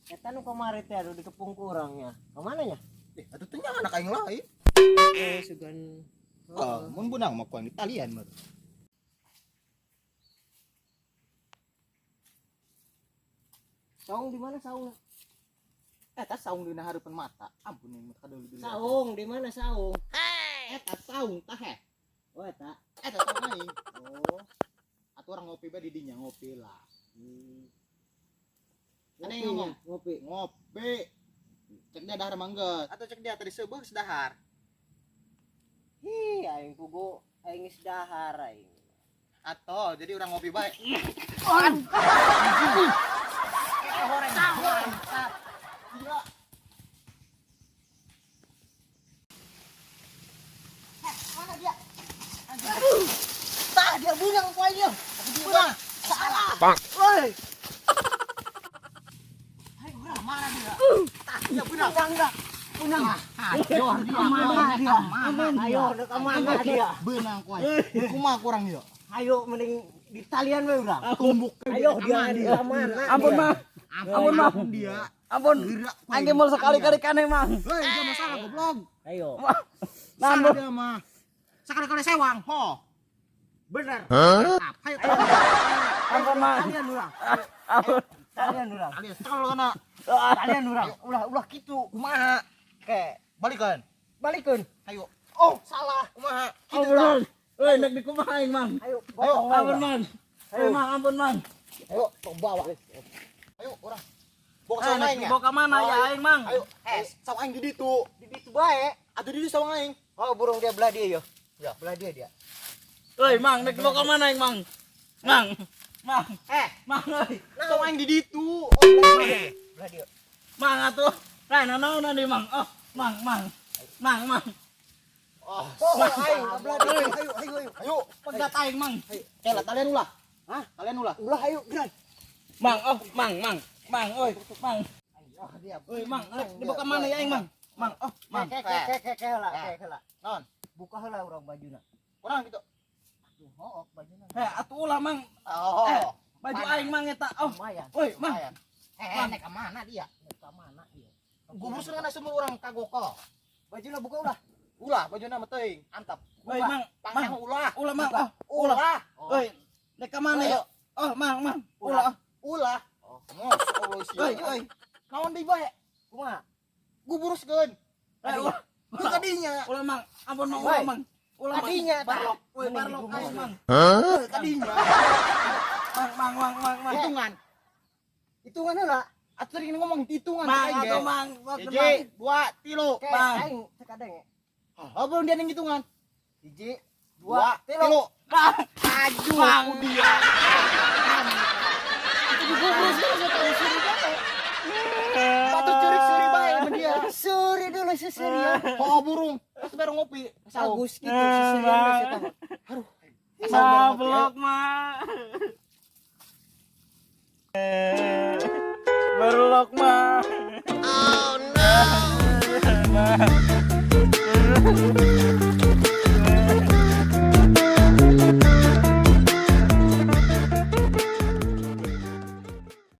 Eta nu kamari teh aduh dikepung ku urangnya. Ka mana nya? Eh, atuh teh anak aing lain. Eh, sugan. Ah, mun beunang mah ku aing ditalian mah. Saung di mana saung? Eta saung dina hareupeun mata. Ampun ini mah kadeuleut dulu. Saung di mana saung? Eta saung tah heh. Oh, eta. Eta saung aing. Oh. Atuh urang ngopi bae di dinya, ngopi lah. Ada Ngopi yang ngomong? nya, ngopi. Ngopi. Cek dia dahar mangga. Atau cek dia tadi seubeuh geus dahar. Hi, aing pugu aing geus dahar aing. Atau jadi urang ngopi bae. Gila. Mana dia? Tah dia beunang ku aing. Beunang. Salah. Bang. Woi. Ayo urang mana dia? Tah dia beunang. Beunang enggak? Beunang. Ayo dia Mana dia? Ayo, dek ka mana dia? Beunang ku aing. Kumaha kurang ieu? Ayo mending di talian we urang. Tumbuk. Ayo dia di mana? Ampun, Mang. Ampun, Mang. Dia. Ampun. Gerak ku aing. Aing mau sekali-kali kane, Mang. Hei, dia masalah goblok. Ayo. Salah dia mah. Sekali-kali sewang, ho. Bener. Apa ayo Ampun, Mang. Talian urang. Ampun. Talian urang. alias kalau kana Talian urang. Ulah ulah kitu. kumaha? Ke, Balikeun. balikeun. Ayo. Oh, salah. Kumaha? Kitu Ampun, tah. Mang. Woi, nek dikumaha aing, Mang. Ayo, gotong we Ampun, urang. Mang. Ayo, Mang, ampun, Mang. Ayo, tong bawa. Ayo, urang. Bawa Eh, saung nek aing ya. dibawa ka mana ya aing, Mang? Ayo, eh, saung aing di ditu. Di ditu bae. Atuh di ditu saung aing. Oh, burung dia belah dia yo. Ya. Belah dia dia. Woi, Mang, nek dibawa ka mana aing, Mang? Mang. Mang. Eh, Mang, euy. Saung aing di ditu. oh, belah dia. Belah dia. Mang atuh. Nah, naon deui, Mang? Oh, Mang, Mang. Mang, Mang. Oh, Oh, aing belah dia. Ayo, ayo, ayo. ayo. Pegat aing, Mang. Kela talian ulah. Hah? Talian ulah. Ulah ayo, geran. Mang, oh, Mang, Mang. Mang, oi, Mang. Ayo dia. Oi, Mang, nek dibawa ka mana ya aing, Mang? Mang, oh, Mang. Ke ke ke ke lah, ke ke lah. Naon? Buka heula urang bajuna. Urang gitu. Aduh, hook bajuna. Eh, atuh ulah, Mang. Oh. Eh, baju aing, Mang eta. Oh, Lumayan. woi, Mang. Lumayan. Eh, nek ka mana dia? Nek ka mana ieu? Gubrus kana sumur urang kagokol. Bajuna buka ulah. Ulah bajuna mah teuing, antap. Woi, Mang. Mang, Pangnya ulah. ulah, Mang. Oh, ulah. Ulah. Woi, nek ka mana ya? Oh, Mang, Mang. Ulah. Ulah. Oh, Allah sih. Woi, woi. Naon deui bae? Kumaha? Guburuskeun. Eh, ulah. Itu kadinya. Ulah, Mang. Ampun, Mang, ulah, Woi. Mang. Ulah, Mang. Kadinya, tah. Barlok. Woi, Mending barlok digumus. aing, Mang. Kadinya. Mang, Mang, Mang, Mang, Mang. Hitungan. Hitungan heula. Atuh tadi ngomong hitungan. Mang, aing, atuh, ge. Mang. Hiji, dua, tilu. Ke Bang. aing teu kadenge. Oh, belum dia yang hitungan. Hiji, Dua, dua, tilu. tilu. Mang. Maju Bang. aku dia. Itu digumus terus eta suri bae. Batu curik suri bae sama dia. Suri dulu seserian. Oh, burung. Terus baru ngopi. Saung. Bagus gitu seserian geus eta mah. Aduh. Saung baru ngopi. Sablok, Mang.